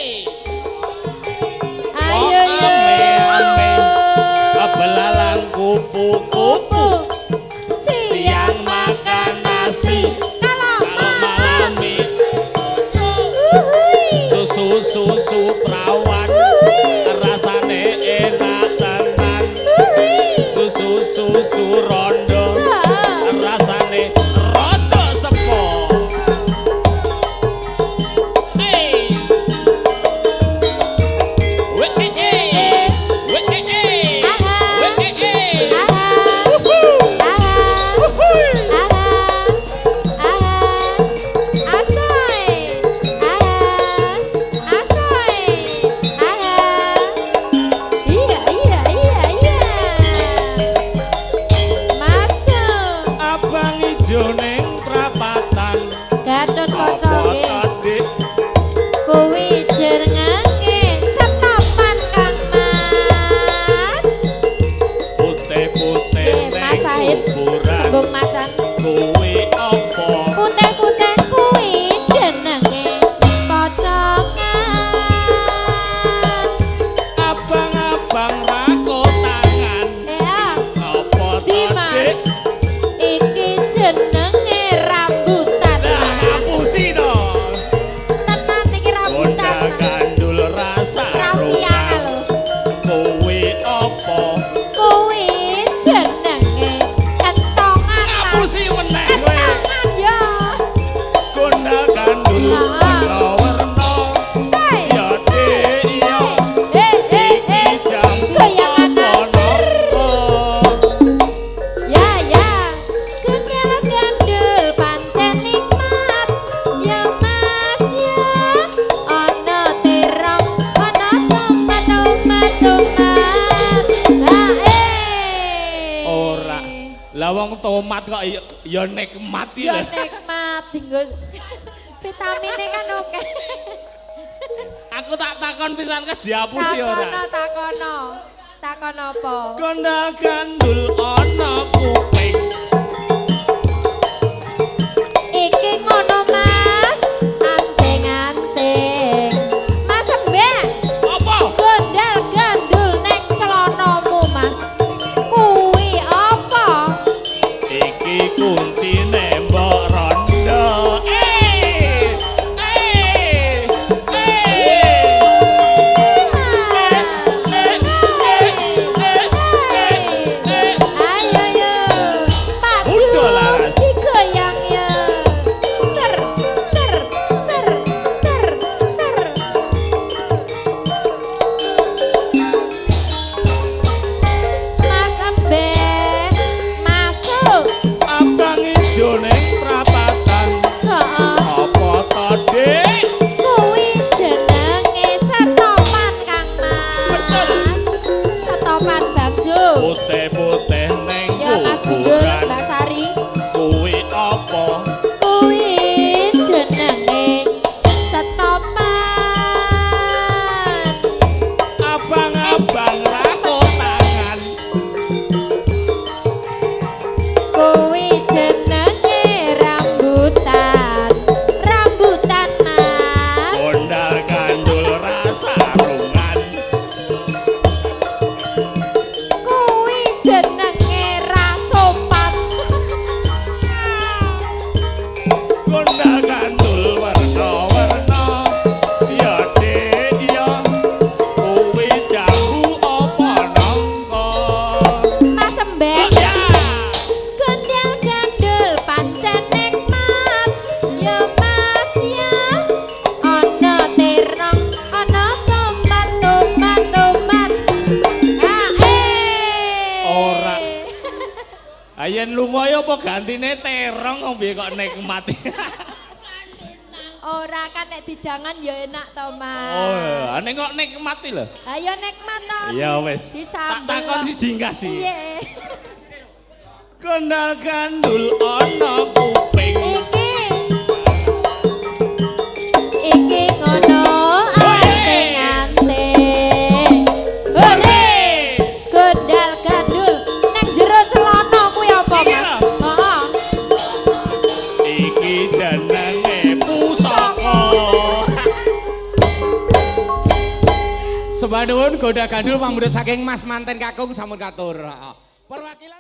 Eh. Ayo yo. Ame, ame. Belalang kupu-kupu. Siang makan nasi. Kalau Kalau malam Uhuy. Susu-susu perawan. Uhuy. Rasane enak tenan. Uhuy. Susu-susu rondo. Ah. Rasane rondo sepo. Eh. Weh, eh, eh. Weh, eh, eh. Aha. Weh, eh, eh. Aha. Wuhu. Aha. Wuhu. Aha. Aha. Asoy. Aha. Asoy. Aha. Iya, iya, iya, iya. Masuk. Abang ijo ning prapatan. Gatot Kaca Apa nggih. to, Dik? Kuwi jenenge setopan Kang Mas. Putih-putih Nggih, ning Mas Sahid. kuburan. Sembung macan. Kuwi apa? Putih-putih kuwi jenenge pocongan. Abang-abang rako tangan. Ya, Apa to, Di, Mas. Dik? Iki jenenge rambutan. Lah Mas. ngapusi to. Tenan iki rambutan. Gonda Mas. gandul rasa Rafia rukan. lho. Kuwi apa? Kuwi jenenge kentongan. Mas. Ngapusi meneh kowe. Kentongan ya. Gonda gandul Ah. werna-werna. Hey. Ya Dik, ya. Eh eh eh. Iki jambu Goyangan apa nangka? Ya ya, gondal gandul pancen nikmat. Ya Mas ya, ana terong, ana tomat, tomat, tomat. Nah, eh. Ora. Lah wong tomat kok ya, ya nikmat iki Ya lho. nikmat dinggo vitamine kan oke. Aku tak takon pisan ke diapusi Takono, ora. takono. Takon apa? Gondal gandul ana kuping. Iki ngono Mas, anting-anting. Mas Mbak. Apa? Gondal gandul neng celanamu Mas. Kuwi apa? Iki kuncine mbok rondo. Eh! Eh! Eh! Eh! Ayo yo. Pak Udah, Laras. Digoyang ya. Ser ser ser ser ser. Mas Embe masuk. Abang ijo ning prapatan. Heeh. Apa to, Dik? Kuwi jenenge setopan Kang Mas. Setopan Bagjo. Putih-putih ning Ya Mas Gundul, kuburan. Mbak Sari. Kuwi apa? Kuwi jenenge setopan. Abang-abang rako tangan. Kuwi jenenge rambutan. Rambutan Mas. Gondal gandul rasa rungan. Kuwi jenenge rasopan. Gondal gandul werna-werna. Ya Dik, ya. Kuwi jambu apa nangka? Mas Embek. Ya. Gondal gandul pancen nikmat. Ya Mas ya. Ana terong, ana tomat, tomat, tomat. Ah, eh. Ora. Ayen lunga ya apa gantine terong kok piye kok nikmat. Ora kan nek dijangan ya enak to, Mas. Oh, nek kok nikmat iki lho. Ayo nikmat to. Ya wis. Tak Disambel. takon siji enggak sih. Iya. Gondal gandul ana kuping. Iki. Iki ngono anting-anting. Hore! Gondal gandul nang jero celana kuwi apa, Iki Mas? lho. Heeh. Iki jenenge pusaka. Sembah nuwun goda gandul pambundut saking Mas Manten Kakung sampun katur. Perwakilan